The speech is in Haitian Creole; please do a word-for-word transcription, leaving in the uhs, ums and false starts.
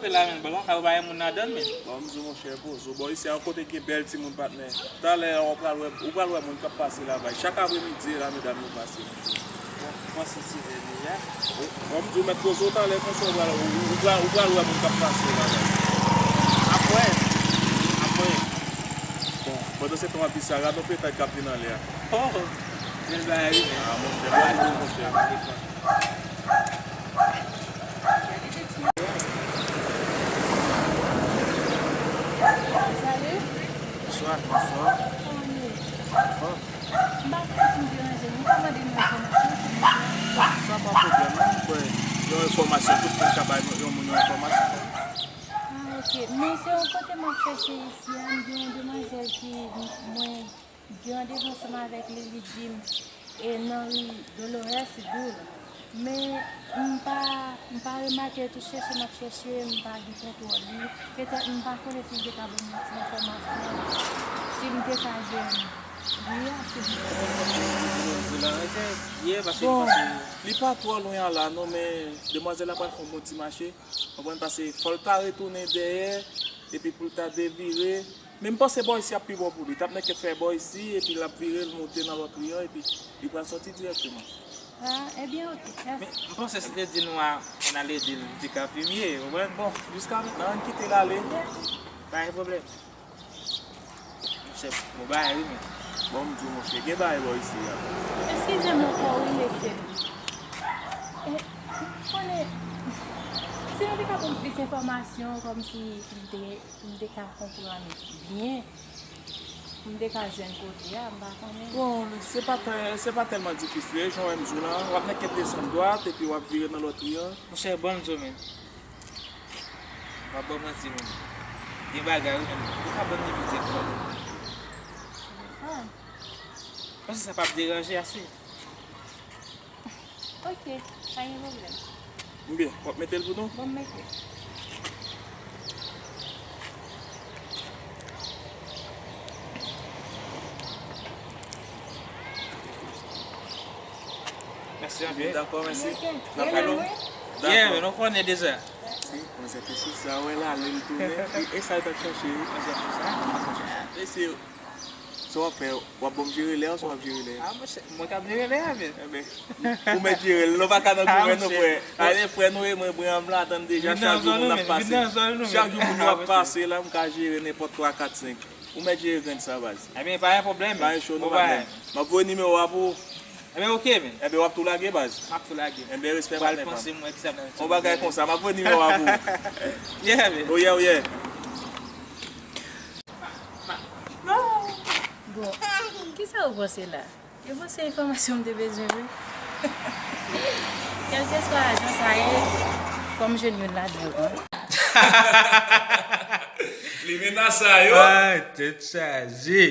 Fè la menm, bò lakay ou pa gen moun ladan l menm. Bon, m di w, monchè, poze w. Bò isi a yon kote ki gen bèl timoun, patnè. Talè a, ou pral wè, ou pral wè moun k ap pase la, bay. Chak apremidi, la, medam yo pase, monchè. Bon, m panse se vè li a. Bon, m di w, mèt poze w talè, konsa, ou pral, ou, ou pral, ou pral wè moun k ap pase la, bay. Apre, apre. Bon, pandan se tan w ap di sa, gade yon petay k ap vin anlè a. Oh, bèl bagay, wi, men. Ah, monchè, bèl ide, monchè. Salut. Bonswa, bonswa. Kòman nou ye? Anfòm. M pa konn si m deranje nou, m ka mande nou enfòmasyon, silvouplè? Sa pa pwoblèm, non, m kwè yon enfòmasyon, tout moun ka bay yon moun yon enfòmasyon. Ah, ok. Men se yon kote m ap chèche isi a, m gen yon demwazèl ki mwen gen randevou ansanm avèk li, li di m, e nan ri Dolores, Goul. Men m pa, m pa remake, tout chèche m ap chèche, m pa gen kontwòl li. Petèt m pa konnen si m te ka ban m yon ti enfòmasyon, si m te ka jwenn ri a, silvouplè. Goul, Goul, arete, ye, paske m panse li pa twò lwen a la, non, men demwazèl la pral fè yon bon ti mache. Konprann, paske fò l ta retounen dèyè, epi pou l ta devire. Men m panse bò isi ap pi bon pou li. T ap nèk fè bò isi, epi l ap vire, l monte nan lòt ri an, epi li pral sòti dirèkteman. Ah, ebyen, ok, mèsi. Men, m panse si te di nou a, ann al ede l, li te ka pi mye, ou konprann? Bon, jiska mentnan, ann kite l ale. Pa gen pwoblèm. Monchè, bon bagay, wi, men. Bon, m di w, monchè, gen bagay bò isi a. Eskize m ankò, wi, mesye. E, konnen, si nou te ka ban m plis enfòmasyon, kòmsi m te, m te ka konprann byen, m te ka jwenn kote a, m pa konnen. Bon, se pa tè-, se pa tèlman difisil, jan w wè m di w la, w ap nèk desann dwat, epi w ap vire nan lòt ri an. Monchè, bon, m di w, men. M p ap ba w manti, men. Gen bagay, wi, men. Ou ka ban m li pitit fò. Ah. Panse sa p ap deranje ase. Ok, pa gen pwoblèm. Byen, w ap mete l pou nou? Bon, m mete. Mèsi anpil. Dakò, mèsi. N ap wè nou. Yeah, men nou konnen deja. Si, manzè te sou sa, wè l ale, l tounen. E, e sa l t ap chache, wi. Manzè sou sa, manzè sou sa. Mesye, sa w ap fè, w ap ban m jere lè a, sa w ap jere lè a? Ah, monchè, mwen k ap jere lè a, men. Enben, ou mèt jere l, nou pa ka nan goumen, non, frè. Ale, frè nou e mwen, mwen m ladan l deja, chak jou moun ap pase. Chak jou moun yo ap pase la, m ka jere nenpòt twa, kat, senk. Ou mèt jere grenn sa, baz. Ebyen, pa gen pwoblèm. Pa gen cho, non, patnè. M ap voye nimewo a pou ou. Enben, ok, men. Enben, w ap tou lage, baz. M ap tou lage. Enben, respè, patnè pa m. Pral panse m wè kisa m nan. Yon bagay konsa, m ap voye nimewo a pou ou. Yeah, men. Oh, yeah, oh, yeah. Bon, kisa ou panse la? Yo panse enfòmasyon m te bezwen, wi. Kèlkeswa ajan sa ye, fò m jwenn youn ladan yo, an. Li menas sa yo. Ay, tèt chaje.